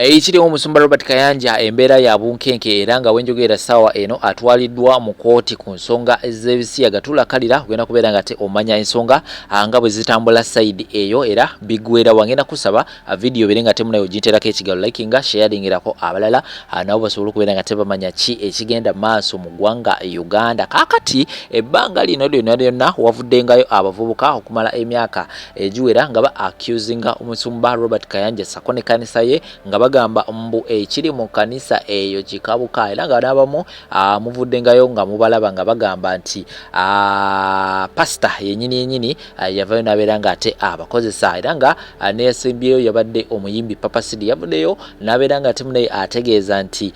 Ekiriwo omusumba Robert Kayanja embeera ya bunkenke era nga wenjogerera ssaawa eno atwaliddwa mu kkooti ku nsonga z'ebisiyaga. Tuula kalira ogenda kubeera nga te omanya ensonga nga bwe zitambula side eyo era bigwera. Wangenda kusaba vidiyo bere nga temunayo oginterako ekigalo, likinga, sharingirako abalala nabo basobole okubeera nga tebamanya ki ekigenda maaso mu ggwanga Uganda. Kaakati ebbanga lino lyonna lyonna wavuddengayo abavubuka okumala emyaka egiwera nga ba accusinga omusumba Robert Kayanja sako ne kanisa ye nga bagamba mbu ekiri mu kanisa eyo kikabuka, era nga n'abamu muvuddengayo nga mubalaba nga bagamba nti pasita yenyini yenyini yavayo n'abeera nga ate abakozesa, era nga neyasembyeyo yabadde omuyimbi Papa Sidi yavuddeyo n'abeera nga ate munaye ategeeza nti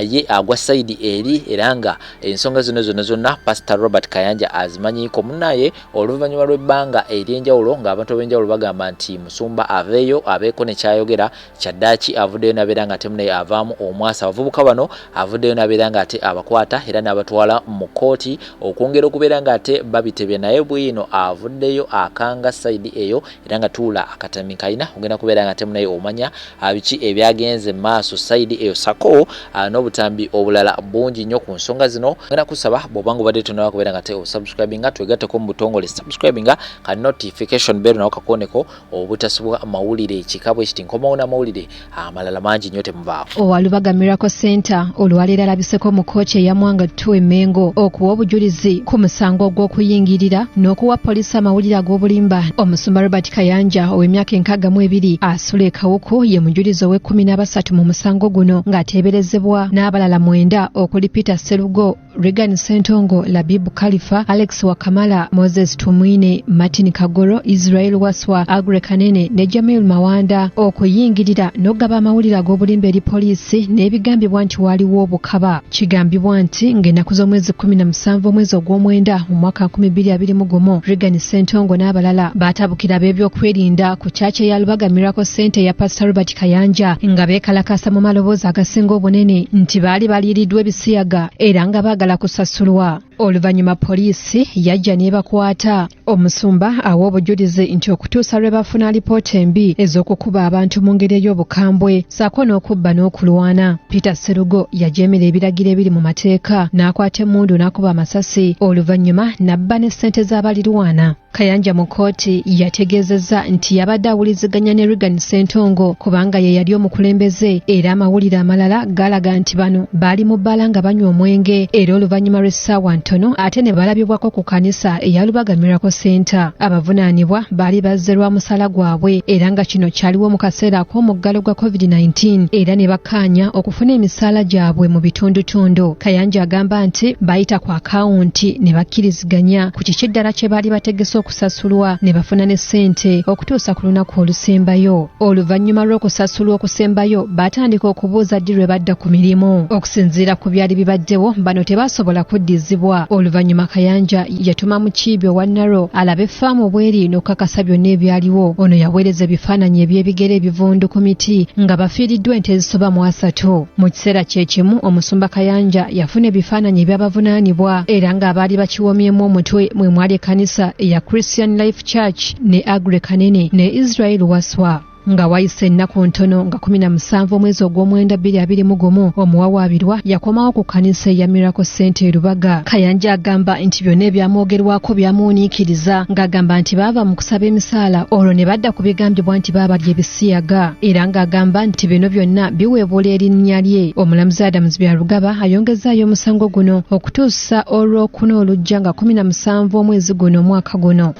ye agwa side eri, era nga ensonga zino zonna zonna Pasita Robert Kayanja azimanyiiko. Munaye oluvannyuma lw'ebbanga ery'enjawulo ng'abantu ab'enjawulo bagamba nti musumba aveeyo abeeko ne kyayogera, kyaddaaki avuddeyo n'abeera nga ate munaye avaamu omwasa abavubuka bano. Avuddeyo n'abeera nga ate abakwata era n'abatwala mu kkooti okwongera okubeera nga ate babitebya. Naye bwino avuddeyo akanga side eyo, era nga tuula akatami kalina ogenda kubeera nga ate munaye omanya biki ebyagenze maaso side eyo sako n'obutambi obulala bungi nnyo ku nsonga zino. Ngenda kusaba bw'obanga obadde tonaba kubeera nga te osubscribinga, twegatteko mu butongole, subscribinga ka notification bell nawo kakoneko obutasubwa mawulire kika bwe kiti. Nkomawo n'amawulire amalala mangi nnyo, temuvaako. Owa Lubaga Miracle Center olwaleero alabiseko mu kkooti eya Mwanga 2 e Mengo okuwa obujulizi ku musango ogw'okuyingirira n'okuwa poliisi amawulire ag'obulimba. Omusumba Robert Kayanja ow'emyaka 62 asula e Kawuku ye mujulizi ow'e13 mu musango guno, ng'ateeberezebwa n'abalala mwenda okuli Peter Serugo, Regan Sentongo, Labibu Khalifa, Alex Wakamala, Moses Tumwine, Martin Kagoro, Israel Waswa, Agre Kanene ne Jamil Mawanda okuyingirira n'okugaba amawulire ag'obulimba eri poliisi n'ebigambibwa nti waaliwo obukaba. Kigambibwa nti ng'ennaku z'omwezi 17 omwezi ogw'omwenda mu mwaka 2021, Regan Sentongo n'abalala baatabukira ab'ebyokwerinda ku kyaki eya Lubaga Miracle Center eya Pastor Robert Kayanja nga beekalakaasa mu maloboozi agasinga obunene nti baali baliiriddwa ebisiyaga era nga baagala kusasulwa. Oluvannyuma poliisi yajja n'ebakwata. Omusumba awa obujulizi nti okutuusa lwe bafuna alipoota embi ez'okukuba abantu mu ngeri ey'obukambwe ssaako n'okubba n'okulwana, Peter Serugo yajeemera ebiragiro ebiri mu mateeka n'akwata emmundu n'akuba amasasi, oluvannyuma n'abba ne ssente z'abalirwana. Kayanja mu kkooti yategeezezza nti yabadde awuliziganya ne Regan Ssentongo kubanga ye yali omukulembeze, era amawulire amalala galaga nti bano baali mu bbaala nga banywa omwenge, era oluvannyuma lw'essaawa ntono ate ne balabibwako ku kanisa eya Lubaga Miracle Center. Abavunaanibwa baali bazze lwa musala gwabwe, era nga kino kyaliwo mu kaseera ak'omuggalo gwa COVID-19, era ne bakkaanya okufuna emisaala gyabwe mu bitundutundu. Kayanja agamba nti bayita ku akawunti ne bakkiriziganya ku kiki ddala kye baali bategese okusasulwa ne bafuna ne ssente okutuusa ku lunaku olusembayo. Oluvannyuma lw'okusasulwa okusembayo, baatandika okubuuza ddi lwe badda ku mirimu. Okusinziira ku byali bibaddewo, bano tebaasobola kuddizibwa. Oluvannyuma Kayanja yatuma Mukiibi owa NARO alabe ffaamu bw'eri n'okukakasa byonna ebyaliwo. Ono yaweereza ebifaananyi eby'ebigere ebivundu ku miti nga bafiiriddwa ente ezisoba mu 30. Mu kiseera kye kimu, omusumba Kayanja yafuna ebifaananyi eby'abavunaanibwa, era ng'abaali bakiwomyemu omutwe mwe mwali ekkanisa eya Christian Life Church ne Agre Kanene ne Israel Waswa. Nga wayise ennaku ntono, nga 17 omwezi ogw'omwenda 2021, omuwawaabirwa yakomawo ku kkanisa eya Miracle Center e Lubaga. Kayanja agamba nti byonna ebyamwogerwako byamuwuniikiriza, ng'agamba nti baava mu kusaba emisaala olwo ne badda ku bigambibwa nti baabalya ebisiyaga, era ng'agamba nti bino byonna biweebuula erinnya lye. Omulamuzi Adams Byarugaba ayongezzaayo omusango guno okutuusa olwokuna olujja nga 17 omwezi guno omwaka guno.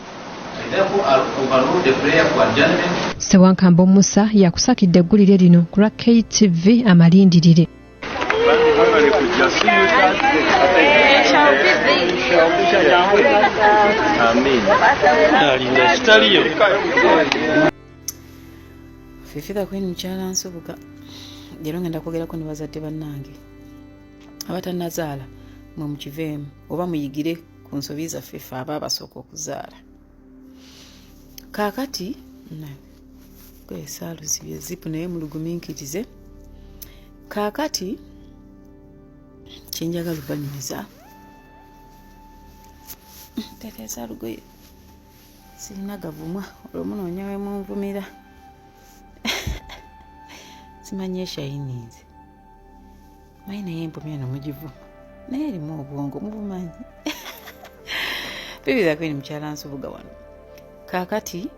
I therefore overrule the prayer for adjournment. Sewankambo Musa yakusakidde eggulire lino ku lwa KTV Amalindirire. Mwebale kujja. See you Thursday. Amen. Alinda kitaliyo. Fifitha Queen mukyala Nsubuga, leero ngenda kwogerako ne bazadde bannange abatannazaala. Mwe mukiveemu oba muyigire ku nsobi zaffe ffe aba abasooka okuzaala. Kaakati esaaluzibye zipu, naye mulugumiikirize. Kaakati kyenjagala obanyumiza, tereeza lugoye, sirina gavumwa, olwo munoonya we munvumira. Simanyi eshayininze manyi, naye empumi eno mugivuma, naye erimu obwongo mubumanyi. Fifi Da Queen, mukyala Nsubuga wano. Kaakati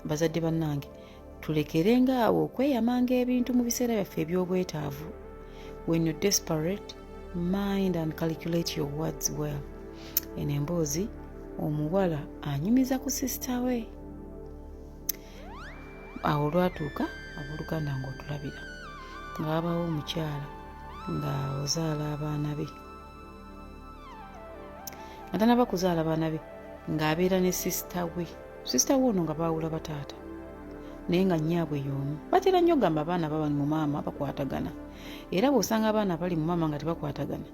bazadde bannange, tulekerenga awo okweyamanga ebintu mu biseera byaffe eby'obwetaavu. When you're desperate, mind and calculate your words well. Eno emboozi omuwala anyumiza ku sister we. Awo olwatuuka, abooluganda, ng'otulabira nga wabawo omukyala nga ozaala abaana be, nga tanaba kuzaala baana be, ng'abeera ne sister we. Sister we ono nga baawula bataata, naye nga nnyaabwe y'omu. Batera nnyo ogamba abaana baba mu maama bakwatagana, era bw'osanga abaana bali mu maama nga tebakwatagana,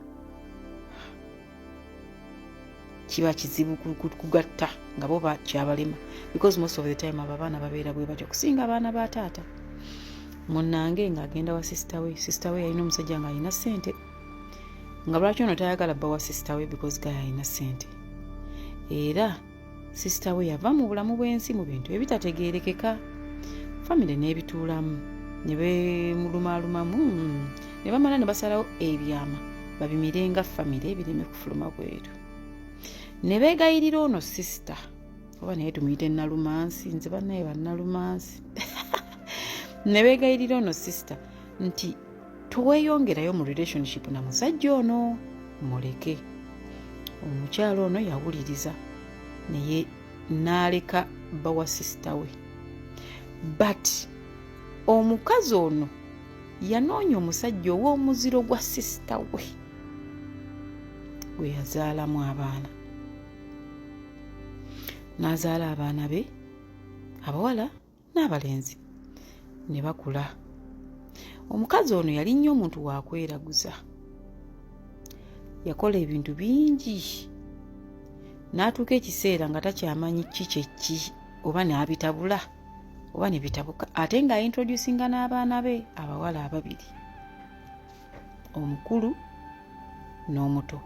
kiba kizibu kugatta nga bo bakyabalema, because most of the time abo abaana babeera bwe batyo kusinga abaana ba taata. Munnange, ng'agenda wa sister we. Sister we yalina omusajja ng'alina ssente, nga lwaki ono tayagala bba wa sister we? Because guy alina ssente. Era sister we yava mu bulamu bw'ensi mu bintu ebitategeerekeka. Famire n'ebituulamu ne beemulumaalumamu, ne bamala ne basalawo ebyama babimire nga famire, bireme kufuluma bweru. Ne beegayirira ono sister, oba naye tumuyite Nalumansi, nze bannaye bannalumansi. Ne beegayirira ono sister nti tuweeyongerayo mu relationship na musajja ono, muleke. Omukyalo ono yawuliriza naye n'aleka bba wa sister we. But omukazi ono yanoonya omusajja ow'omuziro gwa sister we gwe yazaalamu abaana, n'azaala abaana be abawala n'abalenzi ne bakula. Omukazi ono yali nnyo omuntu wakweraguza, yakola ebintu bingi, n'atuuka ekiseera nga takyamanyi ki kyeki, oba n'abitabula oba ne bitabuka, ate ng'aintroducinga n'abaana be abawala ababiri, omukulu n'omuto.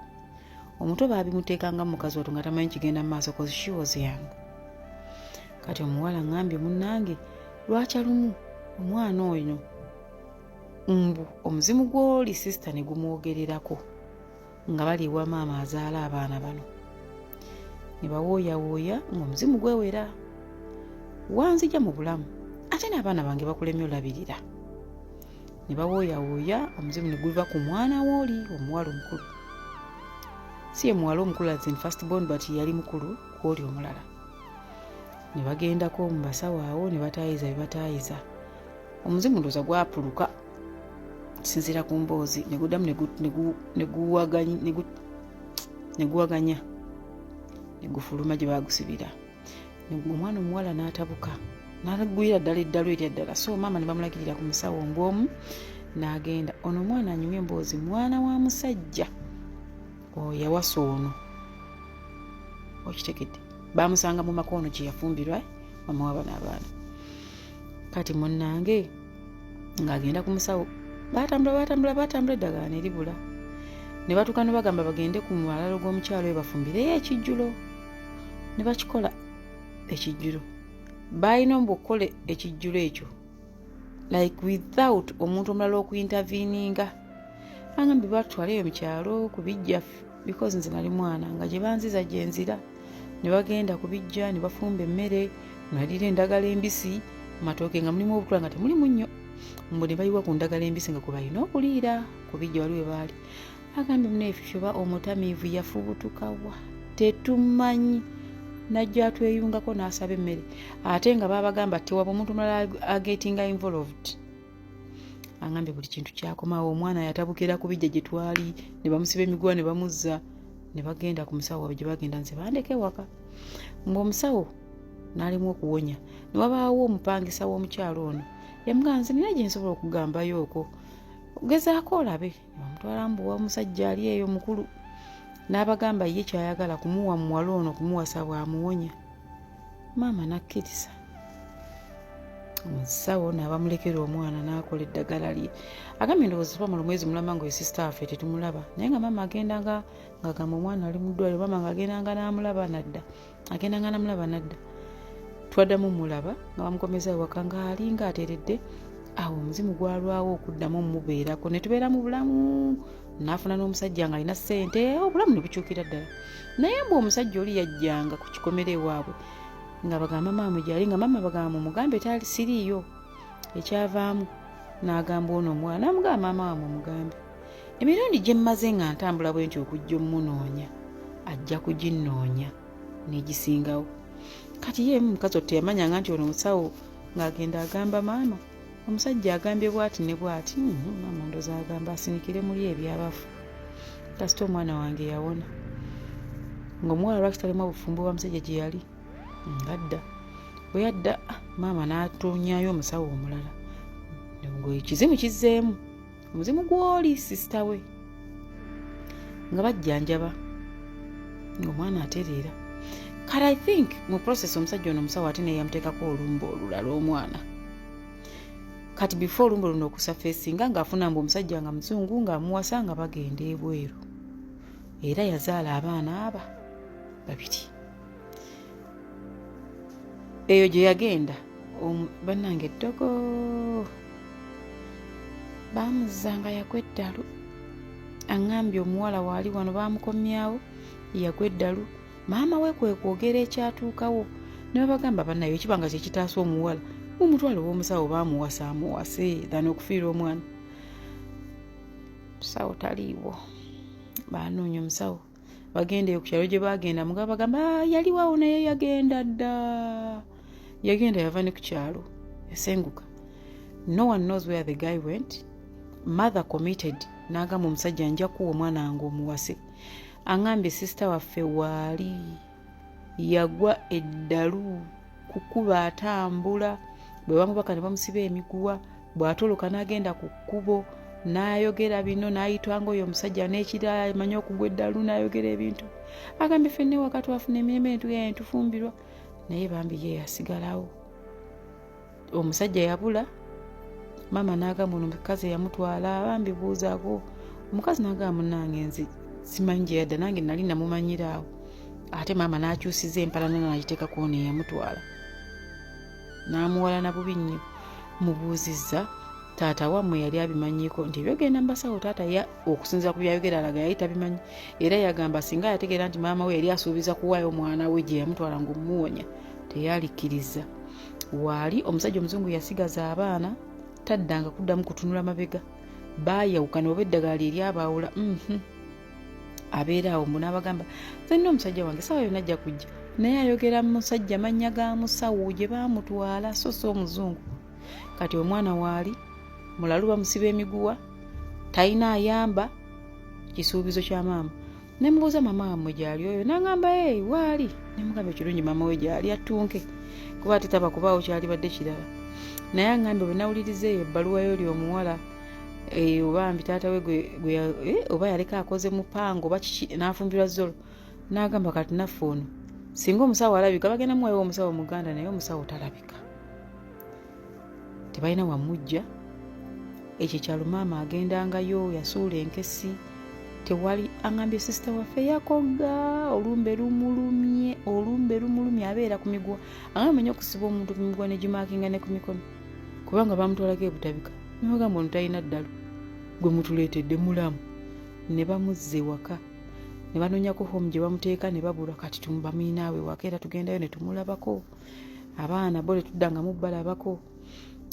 Omuto baabimuteekanga mukazi wattu nga tamanyi kigenda mu maaso, 'cause she was young. Kati omuwala ŋŋambye, munnange, lwakya lumu omwana oyo mbu omuzimu gw'oli sister ne gumwogererako nga bali ewa maama azaala abaana bano, ne bawooyawooya ng'omuzimu gwewera, "Wanzija mu bulamu, ate n'abaana bange bakulemye olabirira." Ne bawooyawooya, omuzimu ne guva ku mwana wooli omuwala omukulu. Si ye muwala omukulu as in first born, but yali mukulu ku oli omulala. Ne bagendako mu basawo awo ne bataayiza bye bataayiza. Omuzimu ndowooza gwapuluka, kisinziira ku mboozi, ne guddamu ne guwaganya ne gufuluma gye baagusibira. Omwana omuwala n'atabuka, n'agwira ddala eddalu erya ddala. So maama ne bamulagirira ku musawo ng'omu, n'agenda. Ono omwana anyumya emboozi, mwana wa musajja yawasa ono, okitegedde? Bamusanga mu maka ono gye yafumbirwa, mama wa bano abaana. Kati munnange, ng'agenda ku musawo, batambula, batambula, batambula, eddagala ne libula. Ne batuuka ne bagamba bagende ku malalo g'omukyalo we bafumbireyo ekijjulo. Ne bakikola ekijjulo. Balina mbu okukola ekijjulo ekyo like without omuntu omulala okuinterveninga. Agambye batwaleyo mu kyalo ku bijja, because nze nali mwana nga gye banziza gye nzira. Ne bagenda ku bijja ne bafumba emmere, nalira endagala embisi, amatooke nga mulimu obutula nga temuli munnyo, mbu ne bayiwa ku ndagala embisi nga kwe balina okuliira ku bijja wali we baali. Agambye muneefifi oba omutamiivu yafubutukawa tetumanyi, najja atweyungako n'asaba emmere, ate nga babagamba tewaba omuntu omulala agetinga involved. Agambye buli kintu kyakomawo. Omwana yatabukira ku bijja gye twali, ne bamusiba emiguwa ne bamuzza, ne bagenda ku musawo waabwe gye bagenda. Nze bandeka ewaka. Mbu omusawo n'alimu okuwonya, ne wabaawo omupangisa w'omukyalo ono yamugamba, "Nze nina gye nsobola okugambayo okwo, gezaako olabe." Ne bamutwala mbuwa omusajja ali eyo mukulu, n'abagamba ye kyayagala kumuwa muwala ono kumuwasa bw'amuwonya. Maama n'akkiriza. Omusawo n'abamulekera omwana n'akola eddagala lye. Agambye ndowooza twamala omwezi mulamba nga sister waffe tetumulaba, naye nga maama agendanga ng'agamba omwana ali mu ddwaliro. Maama ng'agendanga n'amulaba nadda, agendanga n'amulaba nadda. Twaddamu mulaba nga bamukomeza ewaka ng'alinga ateredde. Awo omuzimu gwalwawo okuddamu omubeerako, ne tubeera mu bulamu, n'afuna n'omusajja nga alina ssente, obulamu ne bukyukira ddala. Naye mbu omusajja oli yajjanga ku kikomera ewaabwe nga bagamba maama gyali, nga maama bagamba mumugambe tali siriiyo. Ekyavaamu n'agamba ono omuwala, n'amugamba maama wamwe mugambe emirundi gye mmaze nga ntambula bwe nti okujja omunoonya, ajja kuginnoonya n'egisingawo. Kati ye mukazi otto yamanyanga nti ono omusawo ng'agenda agamba maama omusajja agambye bwati ne bwati. Maama ndoza agamba asinikire muli ebyabafu, kasita omwana wange yawona. Ng'omuwala lwaki talimu obufumbo bwa musajja gye yali ngadda. Bwe yadda, maama n'atonyayo omusawo omulala, ng'ekizimu kizzeemu omuzimu gw'oli sisita we, nga bajjanjaba ng'omwana atereera. Kale I think mu process omusajja ono omusawo ate naye yamuteekako olumbe olulala omwana. Kati before olumbe luno okusurfacinga, ng'afuna mbu omusajja nga muzungu ng'amuwasa nga bagenda ebweru, era yazaala abaana aba babiri eyo gye yagenda. Bannange, eddogo baamuzza nga yagwa eddalu. Aŋŋambye omuwala waali wano baamukomyawo yagwa eddalu. Maama we kwe kwogera ekyatuukawo, ne babagamba bannayo ekiba nga kyekitaasa omuwala mumutwalo w'omusawo baamuwasa amuwase than okufiira omwana. Musawo taliiwo, banoonya omusawo, bagenda eyo ku kyalo gye bagenda mugaba bagamba, "Ah, yaliwawo naye yagenda dda, yagenda yava ne ku kyalo yasenguka." No one knows where the guy went. Mother committed n'agamba omusajja, "Nja kuwa omwana wange omuwase." Aŋambye sisita waffe waali yagwa eddalu kukuba atambula, bwe bamubaka ne bamusiba emiguwa, bw'atoloka n'agenda ku kkubo n'ayogera bino n'ayitwanga oyo omusajja n'ekirala amanyi okugwa eddalu n'ayogera ebintu. Agambye ffenna ewaka twafuna emirembe ne tugenda ne tufumbirwa, naye bambi ye yasigalawo, omusajja yabula. Maama n'agamba ono omukazi eyamutwala, bambi buuzaako omukazi, n'agamba munange nze simanyi gye yadda, nange nali namumanyira awo. Ate maama n'akyusiza empalana n'agiteekako ono eyamutwala n'amuwalana bubi nnyo. Mubuuzizza taata wammwe yali abimanyiiko nti ebyogenda mu basawo? Taata ya okusinziira ku byayogera alaga yali tabimanyi, era yagamba singa yategeera nti maama we yali asuubiza kuwaayo omwana we gye yamutwala ng'omuwonya teyalikkiriza. Waali omusajja omuzungu yasigaza abaana, taddanga kuddamu kutunula mabega, baayawukana oba eddagala lye lyabaawula. Abeera awo mbu n'abagamba nze nina omusajja wange, sawa yonna ajja kujja, naye ayogera musajja mannya ga musawo gye baamutwala so si omuzungu. Kati omwana waali mulalu, bamusiba emiguwa, talina ayamba, kisuubizo kya maama. Nemubuuza maama wammwe gyali oyo, nagamba ei waali. Nemugamba ekirungi maama we gyali attunke, kuba ate taba kubaawo kyalibadde kirala. Naye aŋambye bwe nawuliriza eyo ebbaluwa y'oli omuwala oba mbi taata we oba yaleka akoze mupango oba kiki n'afumbirwa zolo, n'agamba kati naffe ono singa omusawo alabika bagenda muwayo omusawo muganda, naye omusawo talabika, tebalina wamujja. Ekyo ekyalo maama agendangayo yasuula enkesi tewali. Aŋambye sisita waffe yakogga olumbe lumulumye, olumbe lumulumye, abeera ku miguwa. Aŋambye manyi okusiba omuntu ku miguwa negimarkinga ne ku mikono, kubanga bamutwalako ebutabika nebagamba ono talina ddalu gwe mutuleetedde mulamu, ne bamuzza ewaka ne banoonyako home gye bamuteeka ne babulwa. Kati bamuyinaawe ewaka era tugendayo ne tumulabako, abaana bo tetuddangamu balabako.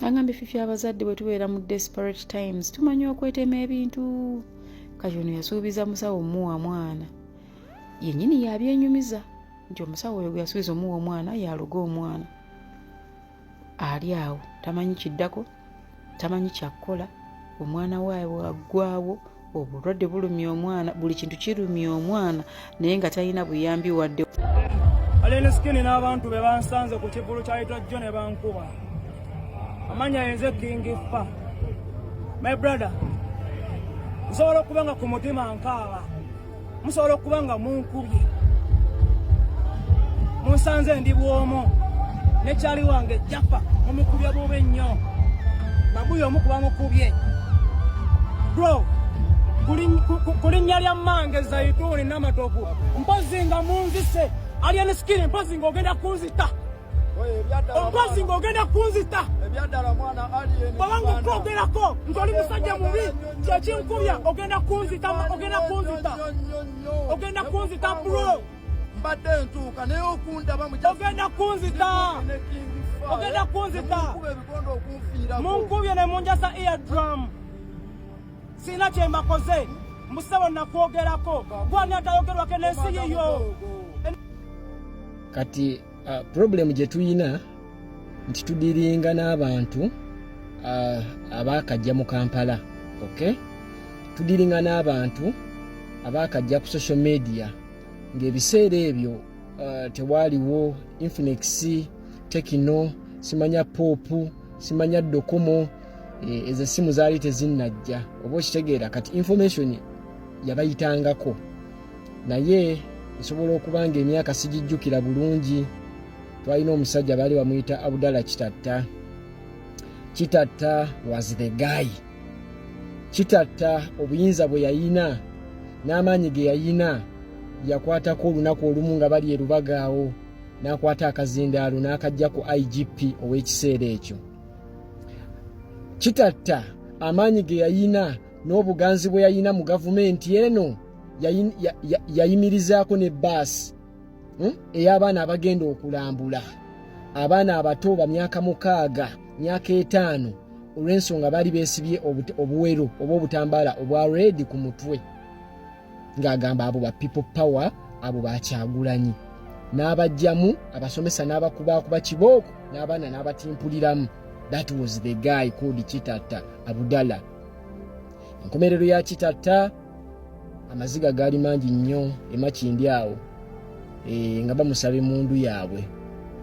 Agambye fifi abazadde bwe tubeera mu desperate times tumanyi okwetema ebintu. Kati ono yasuubiza musawo omuwa mwana, yennyini yabyenyumiza nti omusawo oyo gwe yasuubiza omuwa omwana yaloga omwana. Ali awo tamanyi kiddako, tamanyi kyakkola. Omwana waabwe aggwawo, obulwadde bulumya omwana, buli kintu kirumya omwana, naye nga talina buyambi wadde. Alien Skin n'abantu be bansanze ku kivulu kya Jjo ne bankuba. Amanya yenze King Fa. My brother, nsobola okuba nga ku mutima nkaaba, musobola okuba nga munkubye, munsanze ndi bwomu nekyali wange Jaffa mumukubye bubi nnyo, baguyo omu kuba mukubye bro ku linnya lya mmange Zaituni Namatovu, mpozi nga munzise. Alien Skin, mpozi ng'ogenda kunzita, mpozi ng'ogenda kunzita. Bwabanga okwogerako nti oli musajja mubi, kyekinkubya, ogenda kunzita, ogenda kunzita, ogenda kunzita, bro. Mbadde ntuuka naye okundaba. Ogenda kunzita, ogenda kunzita. Ebikonde okunfiirako. Munkubye ne munjasa eardrum, sina kyembakoze. Musebo, nakwogerako, gwani atayogerwako n'ensi yiyo? Kati problem gye tuyina nti tudiringa n'abantu abaakajja mu Kampala, okay? Tudiringa n'abantu abaakajja ku social media ng'ebiseera ebyo tewaaliwo Infinix, Tecno, simanya Pop, simanya Docomo, ezo essimu zaali tezinnajja, oba okitegeera? Kati information yabayitangako, naye nsobola okuba nga emyaka sigijjukira bulungi. Twalina omusajja baali bamuyita Abdallah Kitatta. Kitatta was the guy. Kitatta obuyinza bwe yayina n'amaanyi ge yayina, yakwatako olunaku olumu nga bali erubagaawo, n'akwata akazindaalo n'akajja ku IGP ow'ekiseera ekyo. Kitatta amaanyi ge yayina n'obuganzi bwe yayina mu gavumenti eno, yayimirizaako ne baasi ey'abaana abagenda okulambula, abaana abato ba myaka 6, myaka 5, olw'ensonga baali beesibye obuwero oba obutambaala obwa red ku mutwe, ng'agamba abo ba People Power, abo bakyagulanyi. N'abajjamu abasomesa n'abakubakuba kibooko n'abaana n'abatimpuliramu. That was the guy called Kitatta Abudala. Enkomerero ya Kitatta, amaziga gaali mangi nnyo emakindi awo, nga bamusaba emundu yaabwe,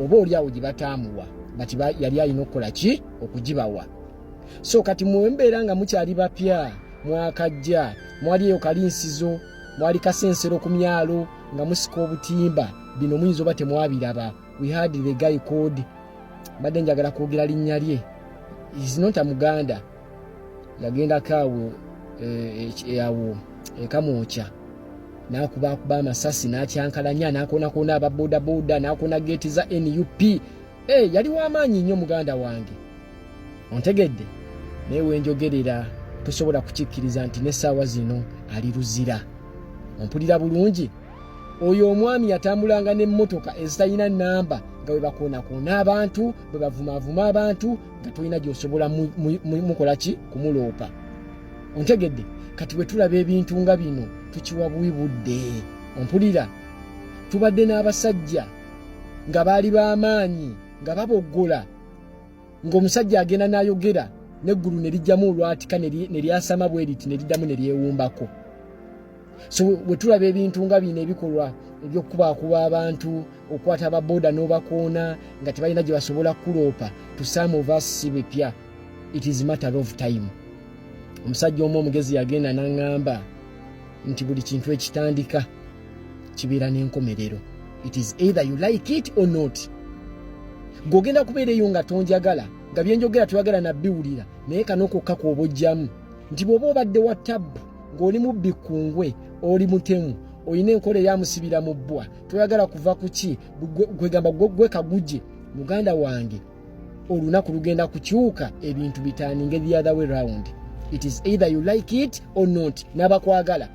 oba oli awo gye bataamuwa, bati yali alina okukola ki okugibawa. So kati mwembeera nga mukyali bapya, mwakajja, mwali eyo kalinsizo, mwali kasensero ku myalo nga musika obutimba, bino muyinza oba temwabiraba. We had the guy called, mbadde njagala kwogera linnya lye, is not a Muganda, yagendako awo awo ekamwokya n'akubakuba amasasi n'akyankalanya n'akoonakona ababodaboda n'akoona geeti za NUP. Yali w'amaanyi nnyo, muganda wange, ontegedde? Naye wenjogerera tosobola kukikkiriza nti n'essaawa zino ali Luzira. Ompulira bulungi? Oyo omwami yatambulanga n'emmotoka ezitalina namba, nga bwe bakoonakoona abantu, bwe bavumaavuma abantu, nga tolina gy'osobola mukola ki kumuloopa. Ontegedde? Kati bwe tulaba ebintu nga bino, tukiwa buwi budde. Ompulira? Tubadde n'abasajja nga baali b'amaanyi, nga baboggola, ng'omusajja agenda n'ayogera n'eggulu ne lijjamu olwatika ne lyasama bwe riti ne liddamu ne lyewumbako. So bwe tulaba ebintu nga bino, ebikolwa ebyokubaakuba abantu, okukwata ababoda n'obakoona nga tebalina gye basobola kuloopa, to some of us si bipya. It is matter of time. Omusajja omu omugezi yagenda n'aŋŋamba nti buli kintu ekitandika kibeera n'enkomerero. It is either you like it or not. Gw'ogenda kubeera eyo nga tonjagala, nga byenjogera toyagala nabbiwulira, naye kano kokka kwoba ojjamu nti bw'oba obadde wa tabbu, ng'oli mubbi kungwe, oli mutemu, olina enkola eyamusibira mu bbwa, toyagala kuva ku ki kwegamba gwe kaguje, muganda wange, olunaku lugenda kukyuka, ebintu bitaninge the other way round. It is either you like it or not. N'abakwagala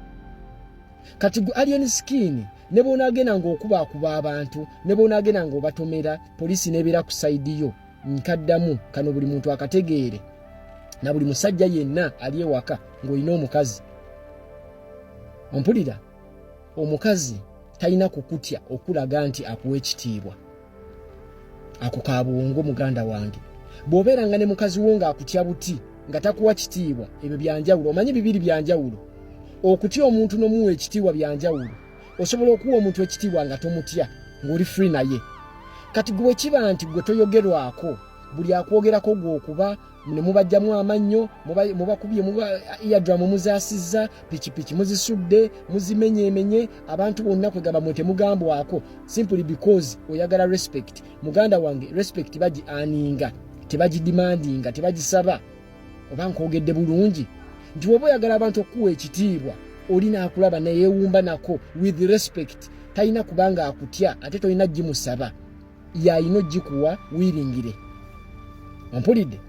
kati gwe Alien Skin, ne bw'onaagenda ng'okubaakuba abantu, ne bw'onaagenda ng'obatomera, poliisi n'ebeera ku side yo. Nkaddamu kano buli muntu akategeere, na buli musajja yenna ali ewaka ng'olina omukazi, ompulira? Omukazi talina kukutya okulaga nti akuwa ekitiibwa. Ako kabwongo, muganda wange. Bw'obeeranga ne mukazi wo ng'akutya buti, nga takuwa kitiibwa, ebyo byanjawulo. Omanyi bibiri byanjawulo: okutya omuntu n'omuwa ekitiibwa byanjawulo. Osobola okuwa omuntu ekitiibwa nga tomutya, ng'oli free naye. Kati gwe kiba nti gwe toyogerwako, buli akwogerako gwe okuba ne mubajjamu amannyo, mubakubye eardrum, muzaasizza, pikipiki muzisudde, muzimenyeemenye, abantu bonna kwegamba mwe temugambwako, simply because oyagala respect. Muganda wange, respect bagi earninga, tebagidemandinga, tebagisaba. Oba nkwogedde bulungi nti woba oyagala abantu okukuwa ekitiibwa, oli naakulaba neyewumba nako with respect, talina kubanga akutya, ate tolina gimusaba, yayina ogikuwa wiringire. Ompulidde?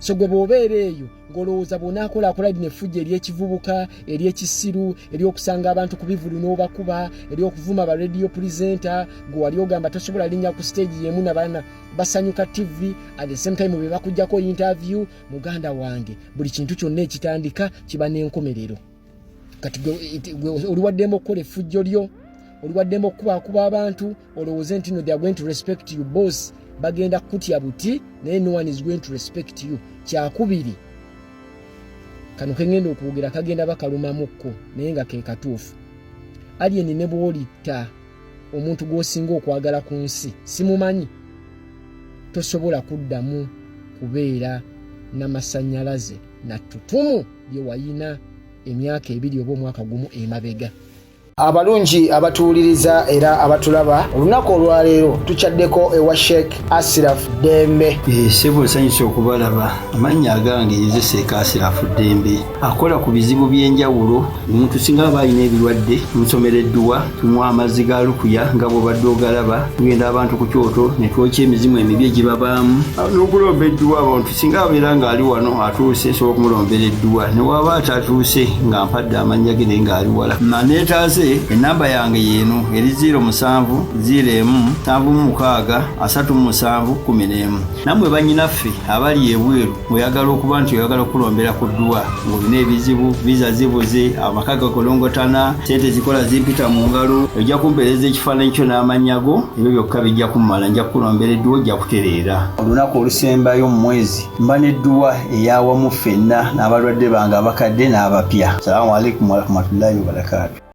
So gwe bw'obeera eyo ng'olowooza bw'onaakolaakola lino effujjo ery'ekivubuka, ery'ekisiru, ery'okusanga abantu ku bivulu n'obakuba, ery'okuvuma ba radio presenter, gwe wali ogamba tosobola linnya ku stage y'emu nabaana basanyuka TV, at the same time be bakuggyako interview. Muganda wange, buli kintu kyonna ekitandika kiba n'enkomerero. Kati gwe oli waddembe okukola effujjo lyo, oli waddembe okukubakuba abantu, olowooze nti no, they are going to respect you. Boss, bagenda kukutya buti, naye no one is going to respect you. Kyakubiri, kano kengenda okwogera kagenda bakalumamukko, naye nga ke katuufu. Alien, ne bw'olitta omuntu gw'osinga okwagala ku nsi, simumanyi, tosobola kuddamu kubeera n'amasannyalaze na ttutumu bye wayina emyaka 2 oba omwaka 1 emabega. Abalungi abatuwuliriza era abatulaba, olunaku olwaleero tukyaddeko ewa Sheikh Asiraf Ddembe. Sebo, nsanyusa okubalaba. Amannya agange nze Sheikh Asirafu Ddembe, akola ku bizibu by'enjawulo. Omuntu singa aba alina ebirwadde, tumusomera edduwa, tumuwa amazzi ga lukuya nga bw'obadde ogalaba. Tugenda abantu ku kyoto ne twokya emizimu emibi egibabaamu n'okulomba edduwa. Abantu singa abeera ng'ali wano atuuse, nsobola okumulombera edduwa, ne waba atatuuse nga mpadde amannya ge naye ng'ali wala naneetaase. Enamba yange yeeno eri 07 01 76 37 11. Nammwe bannyinaffe abali ebweru, ng'oyagala okuba nti oyagala okulombera ku dduwa, ng'olina ebizibu, visa zibuze, amaka gakolongotana, sente zikola zimpita mu ngalo, ojja kumpeereza ekifaananyi kyo n'amannya go, ebyo byokka bijja kummala, nja kukulombera edduwa, ojja kutereera. Olunaku olusembayo mu mwezi mba n'edduwa eyawamu ffenna n'abalwadde bange abakadde n'abapya. Salaamu alaikum warahmatullahi wabarakaatu.